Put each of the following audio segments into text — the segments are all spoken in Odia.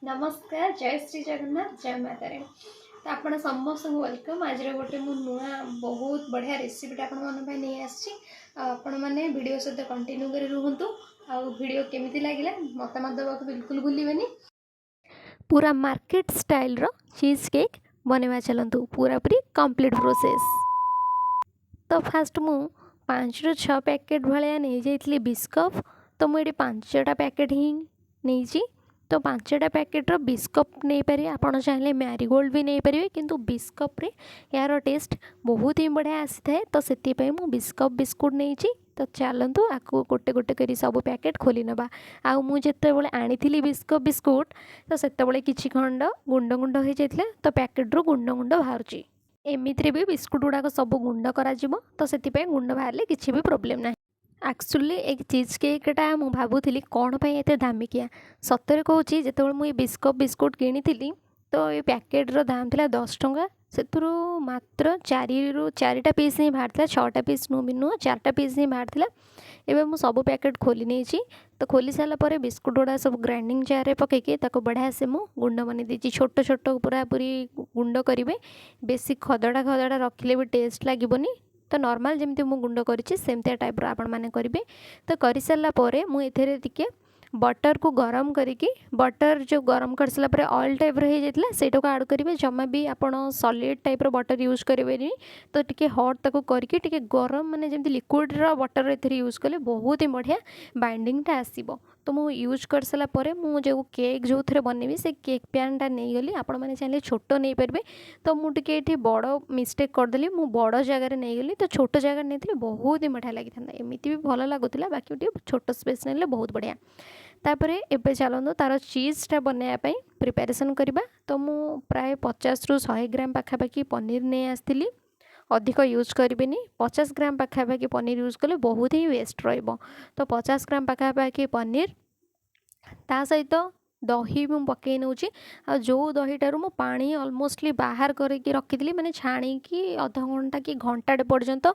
ନମସ୍କାର, ଜୟ ଶ୍ରୀ ଜଗନ୍ନାଥ, ଜୟ ମା ତାରିଣୀ। ତ ଆପଣ ସମସ୍ତଙ୍କୁ welcome. ଆଜିର ଗୋଟେ ମୁଁ ନୂଆ ବହୁତ ବଢ଼ିଆ ରେସିପିଟା ଆପଣମାନଙ୍କ ପାଇଁ ନେଇ ଆସିଛି। ଆଉ ଆପଣମାନେ ଭିଡ଼ିଓ ସହିତ କଣ୍ଟିନ୍ୟୁ କରି ରୁହନ୍ତୁ ଆଉ ଭିଡ଼ିଓ କେମିତି ଲାଗିଲା ମତାମତ ଦେବାକୁ ବିଲକୁଲ ଭୁଲିବେନି। ପୁରା ମାର୍କେଟ ଷ୍ଟାଇଲର ଚିଜ୍ କେକ୍ ବନେଇବା ଚାଲନ୍ତୁ, ପୁରାପୁରି କମ୍ପ୍ଲିଟ୍ ପ୍ରୋସେସ୍। ତ ଫାଷ୍ଟ ମୁଁ 5ରୁ 6 ପ୍ୟାକେଟ୍ ଭଳିଆ ନେଇଯାଇଥିଲି ବିସ୍କଫ୍। ତ ମୁଁ ଏଠି 5ଟା ପ୍ୟାକେଟ୍ ହିଁ ନେଇଛି। ତ 5ଟା ପ୍ୟାକେଟ୍ର ବିସ୍କଫ୍ ନେଇପାରିବେ, ଆପଣ ଚାହିଁଲେ ମ୍ୟାରିଗୋଲ୍ଡ ବି ନେଇପାରିବେ, କିନ୍ତୁ ବିସ୍କଫ୍ରେ ଏହାର ଟେଷ୍ଟ ବହୁତ ହିଁ ବଢ଼ିଆ ଆସିଥାଏ। ତ ସେଥିପାଇଁ ମୁଁ ବିସ୍କଫ୍ ବିସ୍କୁଟ୍ ନେଇଛି। ତ ଚାଲନ୍ତୁ, ଆକୁ ଗୋଟେ ଗୋଟେ କରି ସବୁ ପ୍ୟାକେଟ୍ ଖୋଲି ନେବା। ଆଉ ମୁଁ ଯେତେବେଳେ ଆଣିଥିଲି ବିସ୍କଫ୍ ବିସ୍କୁଟ୍, ତ ସେତେବେଳେ କିଛି ଖଣ୍ଡ ଗୁଣ୍ଡ ଗୁଣ୍ଡ ହୋଇଯାଇଥିଲା। ତ ପ୍ୟାକେଟ୍ରୁ ଗୁଣ୍ଡ ଗୁଣ୍ଡ ବାହାରୁଛି। ଏମିତିରେ ବି ବିସ୍କୁଟ୍ ଗୁଡ଼ାକ ସବୁ ଗୁଣ୍ଡ କରାଯିବ, ତ ସେଥିପାଇଁ ଗୁଣ୍ଡ ବାହାରିଲେ କିଛି ବି ପ୍ରୋବ୍ଲେମ୍ ନାହିଁ। ଆକ୍ଚୁଆଲି ଏ ଚିଜ୍ କେକ୍ଟା ମୁଁ ଭାବୁଥିଲି କ'ଣ ପାଇଁ ଏତେ ଦାମିକିଆ। ସତରେ କହୁଛି, ଯେତେବେଳେ ମୁଁ ଏ ବିସ୍କଫ୍ ବିସ୍କୁଟ୍ କିଣିଥିଲି, ତ ଏ ପ୍ୟାକେଟ୍ର ଦାମ୍ ଥିଲା 10 ଟଙ୍କା। ସେଥିରୁ ମାତ୍ର ଚାରିରୁ ଚାରିଟା ପିସ୍ ହିଁ ବାହାରିଥିଲା। ଛଅଟା ପିସ୍ ନୁହଁ ବି ନୁହଁ, ଚାରିଟା ପିସ୍ ହିଁ ବାହାରିଥିଲା। ଏବେ ମୁଁ ସବୁ ପ୍ୟାକେଟ୍ ଖୋଲି ନେଇଛି। ତ ଖୋଲି ସାରିଲା ପରେ ବିସ୍କୁଟ୍ ଗୁଡ଼ା ସବୁ ଗ୍ରାଇଣ୍ଡିଙ୍ଗ ଜାର୍ରେ ପକାଇକି ତାକୁ ବଢ଼ିଆ ସେ ମୁଁ ଗୁଣ୍ଡ ବନେଇ ଦେଇଛି। ଛୋଟ ଛୋଟ ପୁରାପୁରି ଗୁଣ୍ଡ କରିବେ। ବେଶୀ ଖଦଡ଼ା ଖଦଡ଼ା ରଖିଲେ ବି ଟେଷ୍ଟ ଲାଗିବନି। ତ ନର୍ମାଲ୍ ଯେମିତି ମୁଁ ଗୁଣ୍ଡ କରିଛି, ସେମିତିଆ ଟାଇପ୍ର ଆପଣମାନେ କରିବେ। ତ କରିସାରିଲା ପରେ ମୁଁ ଏଥିରେ ଟିକେ ବଟର୍କୁ ଗରମ କରିକି, ବଟର୍ ଯେଉଁ ଗରମ କରିସାରିଲା ପରେ ଅଏଲ୍ ଟାଇପ୍ର ହେଇଯାଇଥିଲା, ସେଇଟାକୁ ଆଡ଼୍ କରିବେ। ଜମା ବି ଆପଣ ସଲିଡ଼୍ ଟାଇପ୍ର ବଟର୍ ୟୁଜ୍ କରିବେନି। ତ ଟିକେ ହଟ୍ ତାକୁ କରିକି, ଟିକେ ଗରମ, ମାନେ ଯେମିତି ଲିକ୍ୱିଡ଼ର ବଟର୍ ଏଥିରେ ୟୁଜ୍ କଲେ ବହୁତ ହିଁ ବଢ଼ିଆ ବାଇଣ୍ଡିଙ୍ଗଟା ଆସିବ। ତ ମୁଁ ୟୁଜ୍ କରିସାରିଲା ପରେ ମୁଁ ଯେଉଁ କେକ୍ ଯେଉଁଥିରେ ବନେଇବି, ସେ କେକ୍ ପ୍ୟାନ୍ଟା ନେଇଗଲି। ଆପଣମାନେ ଚାହିଁଲେ ଛୋଟ ନେଇପାରିବେ। ତ ମୁଁ ଟିକେ ଏଇଠି ବଡ଼ ମିଷ୍ଟେକ୍ କରିଦେଲି, ମୁଁ ବଡ଼ ଜାଗାରେ ନେଇଗଲି। ତ ଛୋଟ ଜାଗାରେ ନେଇଥିଲେ ବହୁତ ହିଁ ବଢ଼ିଆ ଲାଗିଥାନ୍ତା। ଏମିତି ବି ଭଲ ଲାଗୁଥିଲା, ବାକି ଟିକେ ଛୋଟ ସ୍ପେସ୍ ନେଲେ ବହୁତ ବଢ଼ିଆ। ତାପରେ ଏବେ ଚାଲନ୍ତୁ, ତା'ର ଚିଜ୍ଟା ବନେଇବା ପାଇଁ ପ୍ରିପାରେସନ୍ କରିବା। ତ ମୁଁ ପ୍ରାୟ 50ରୁ 100 ଗ୍ରାମ ପାଖାପାଖି ପନିର ନେଇ ଆସିଥିଲି। ଅଧିକ ୟୁଜ୍ କରିବେନି, 50 ଗ୍ରାମ ପାଖାପାଖି ପନିର ୟୁଜ୍ କଲେ ବହୁତ ହିଁ ୱେଷ୍ଟ ରହିବ। ତ 50 ଗ୍ରାମ ପାଖାପାଖି ପନିର, ତା ସହିତ ଦହି ମୁଁ ପକାଇ ନେଉଛି। ଆଉ ଯେଉଁ ଦହିଟାରୁ ମୁଁ ପାଣି ଅଲମୋଷ୍ଟଲି ବାହାର କରିକି ରଖିଥିଲି, ମାନେ ଛାଣିକି ଅଧଘଣ୍ଟା କି ଘଣ୍ଟାଟେ ପର୍ଯ୍ୟନ୍ତ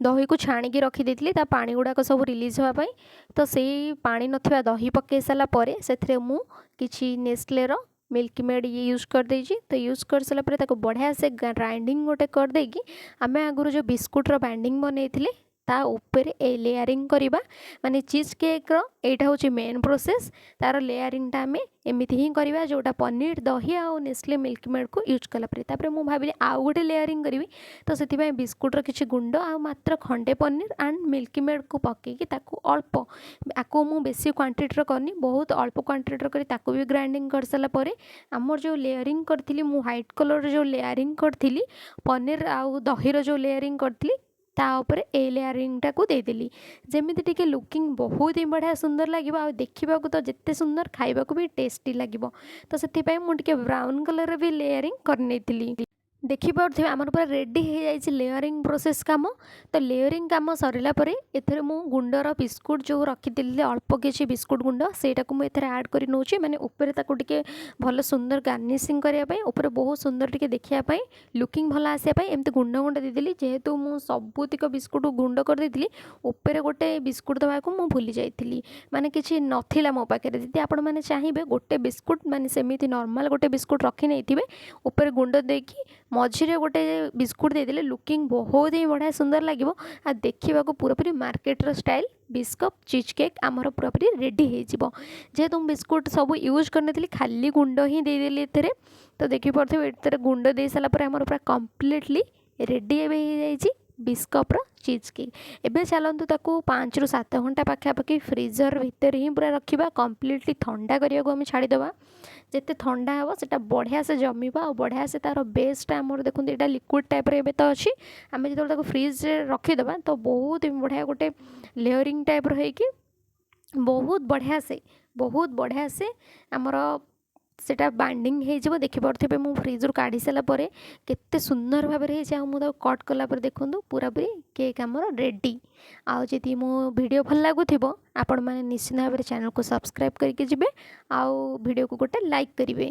ଦହିକୁ ଛାଣିକି ରଖିଦେଇଥିଲି ତା ପାଣି ଗୁଡ଼ାକ ସବୁ ରିଲିଜ୍ ହେବା ପାଇଁ। ତ ସେଇ ପାଣି ନଥିବା ଦହି ପକାଇ ସାରିଲା ପରେ ସେଥିରେ ମୁଁ କିଛି ନେସ୍ଲେର ମିଲ୍କ ମେଡ଼୍ ୟୁଜ୍ କରିଦେଇଛି। ତ ୟୁଜ୍ କରିସାରିଲା ପରେ ତାକୁ ବଢ଼ିଆ ସେ ଗ୍ରାଇଣ୍ଡିଙ୍ଗ ଗୋଟେ କରିଦେଇକି, ଆମେ ଆଗରୁ ଯେଉଁ ବିସ୍କୁଟ୍ର ବାଇଣ୍ଡିଙ୍ଗ ବନେଇଥିଲେ, ତା ଉପରେ ଏ ଲେୟାରିଂ କରିବା। ମାନେ ଚିଜ୍ କେକ୍ର ଏଇଟା ହେଉଛି ମେନ୍ ପ୍ରୋସେସ୍। ତା'ର ଲେୟାରିଂଟା ଆମେ ଏମିତି ହିଁ କରିବା, ଯେଉଁଟା ପନିର, ଦହି ଆଉ ନେସ୍ଲେ ମିଲ୍କ ମେଡ଼୍କୁ ୟୁଜ୍ କଲା ପରେ। ତାପରେ ମୁଁ ଭାବିଲି ଆଉ ଗୋଟେ ଲେୟାରିଂ କରିବି। ତ ସେଥିପାଇଁ ବିସ୍କୁଟ୍ର କିଛି ଗୁଣ୍ଡ ଆଉ ମାତ୍ର ଖଣ୍ଡେ ପନିର ଆଣ୍ଡ ମିଲ୍କ ମେଡ଼୍କୁ ପକାଇକି ତାକୁ ଅଳ୍ପ, ଆକୁ ମୁଁ ବେଶୀ କ୍ୱାଣ୍ଟିଟିର କରିନି, ବହୁତ ଅଳ୍ପ କ୍ୱାଣ୍ଟିଟିର କରି ତାକୁ ବି ଗ୍ରାଇଣ୍ଡିଙ୍ଗ କରିସାରିଲା ପରେ ଆମର ଯେଉଁ ଲେୟାରିଂ କରିଥିଲି, ମୁଁ ହ୍ୱାଇଟ୍ କଲର୍ର ଯେଉଁ ଲେୟାରିଂ କରିଥିଲି, ପନିର ଆଉ ଦହିର ଯେଉଁ ଲେୟାରିଂ କରିଥିଲି, ତା ଉପରେ ଏ ଲେୟାରିଂଟାକୁ ଦେଇଦେଲି, ଯେମିତି ଟିକେ ଲୁକିଂ ବହୁତ ହିଁ ବଢ଼ିଆ ସୁନ୍ଦର ଲାଗିବ। ଆଉ ଦେଖିବାକୁ ତ ଯେତେ ସୁନ୍ଦର, ଖାଇବାକୁ ବି ଟେଷ୍ଟି ଲାଗିବ। ତ ସେଥିପାଇଁ ମୁଁ ଟିକେ ବ୍ରାଉନ୍ କଲର୍ର ବି ଲେୟାରିଂ କରିନେଇଥିଲି। ଦେଖିପାରୁଥିବେ, ଆମର ପୁରା ରେଡ଼ି ହେଇଯାଇଛି ଲେୟରିଂ ପ୍ରୋସେସ୍ କାମ। ତ ଲେୟରିଂ କାମ ସରିଲା ପରେ ଏଥିରେ ମୁଁ ଗୁଣ୍ଡର ବିସ୍କୁଟ୍ ଯେଉଁ ରଖିଥିଲି, ଅଳ୍ପ କିଛି ବିସ୍କୁଟ୍ ଗୁଣ୍ଡ, ସେଇଟାକୁ ମୁଁ ଏଥିରେ ଆଡ଼୍ କରି ନେଉଛି। ମାନେ ଉପରେ ତାକୁ ଟିକେ ଭଲ ସୁନ୍ଦର ଗାର୍ନିସିଂ କରିବା ପାଇଁ, ଉପରେ ବହୁତ ସୁନ୍ଦର ଟିକେ ଦେଖିବା ପାଇଁ, ଲୁକିଂ ଭଲ ଆସିବା ପାଇଁ ଏମିତି ଗୁଣ୍ଡ ଗୁଣ୍ଡ ଦେଇଦେଲି। ଯେହେତୁ ମୁଁ ସବୁତିକ ବିସ୍କୁଟ୍ ଗୁଣ୍ଡ କରିଦେଇଥିଲି, ଉପରେ ଗୋଟେ ବିସ୍କୁଟ୍ ଦେବାକୁ ମୁଁ ଭୁଲି ଯାଇଥିଲି, ମାନେ କିଛି ନଥିଲା ମୋ ପାଖରେ। ଯଦି ଆପଣମାନେ ଚାହିଁବେ, ଗୋଟେ ବିସ୍କୁଟ୍, ମାନେ ସେମିତି ନର୍ମାଲ୍ ଗୋଟେ ବିସ୍କୁଟ୍ ରଖି ନେଇଥିବେ, ଉପରେ ଗୁଣ୍ଡ ଦେଇକି ମଝିରେ ଗୋଟେ ବିସ୍କୁଟ୍ ଦେଇଦେଲେ ଲୁକିଂ ବହୁତ ହିଁ ବଢ଼ିଆ ସୁନ୍ଦର ଲାଗିବ। ଆଉ ଦେଖିବାକୁ ପୁରାପୁରି ମାର୍କେଟର ଷ୍ଟାଇଲ୍ ବିସ୍କଫ୍ ଚିଜ୍ କେକ୍ ଆମର ପୁରାପୁରି ରେଡ଼ି ହେଇଯିବ। ଯେହେତୁ ମୁଁ ବିସ୍କୁଟ୍ ସବୁ ୟୁଜ୍ କରିନଥିଲି, ଖାଲି ଗୁଣ୍ଡ ହିଁ ଦେଇଦେଲି ଏଥିରେ। ତ ଦେଖିପାରୁଥିବେ, ଏଥିରେ ଗୁଣ୍ଡ ଦେଇସାରିଲା ପରେ ଆମର ପୁରା କମ୍ପ୍ଲିଟଲି ରେଡ଼ି ଏବେ ହେଇଯାଇଛି ବିସ୍କଫ୍ର ଚିଜ୍ କେକ୍। ଏବେ ଚାଲନ୍ତୁ, ତାକୁ 5ରୁ 7 ଘଣ୍ଟା ପାଖାପାଖି ଫ୍ରିଜର୍ ଭିତରେ ହିଁ ପୁରା ରଖିବା। କମ୍ପ୍ଲିଟଲି ଥଣ୍ଡା କରିବାକୁ ଆମେ ଛାଡ଼ିଦେବା। ଯେତେ ଥଣ୍ଡା ହେବ, ସେଇଟା ବଢ଼ିଆ ସେ ଜମିବ ଆଉ ବଢ଼ିଆ ସେ ତା'ର ବେସ୍ଟା ଆମର, ଦେଖନ୍ତୁ, ଏଇଟା ଲିକ୍ୱିଡ଼ ଟାଇପ୍ର ଏବେ ତ ଅଛି। ଆମେ ଯେତେବେଳେ ତାକୁ ଫ୍ରିଜ୍ରେ ରଖିଦେବା, ତ ବହୁତ ବଢ଼ିଆ ଗୋଟେ ଲେୟରିଂ ଟାଇପ୍ର ହେଇକି ବହୁତ ବଢ଼ିଆ ସେ ଆମର ସେଇଟା ବାଇଣ୍ଡିଙ୍ଗ ହେଇଯିବ। ଦେଖିପାରୁଥିବେ, ମୁଁ ଫ୍ରିଜ୍ରୁ କାଢ଼ି ସାରିଲା ପରେ କେତେ ସୁନ୍ଦର ଭାବରେ ହେଇଛି। ଆଉ ମୁଁ ତାକୁ କଟ୍ କଲା ପରେ ଦେଖନ୍ତୁ, ପୁରାପୁରି କେକ୍ ଆମର ରେଡ଼ି। ଆଉ ଯଦି ମୋ ଭିଡ଼ିଓ ଭଲ ଲାଗୁଥିବ, ଆପଣମାନେ ନିଶ୍ଚିତ ଭାବରେ ଚ୍ୟାନେଲ୍କୁ ସବସ୍କ୍ରାଇବ୍ କରିକି ଯିବେ ଆଉ ଭିଡ଼ିଓକୁ ଗୋଟେ ଲାଇକ୍ କରିବେ।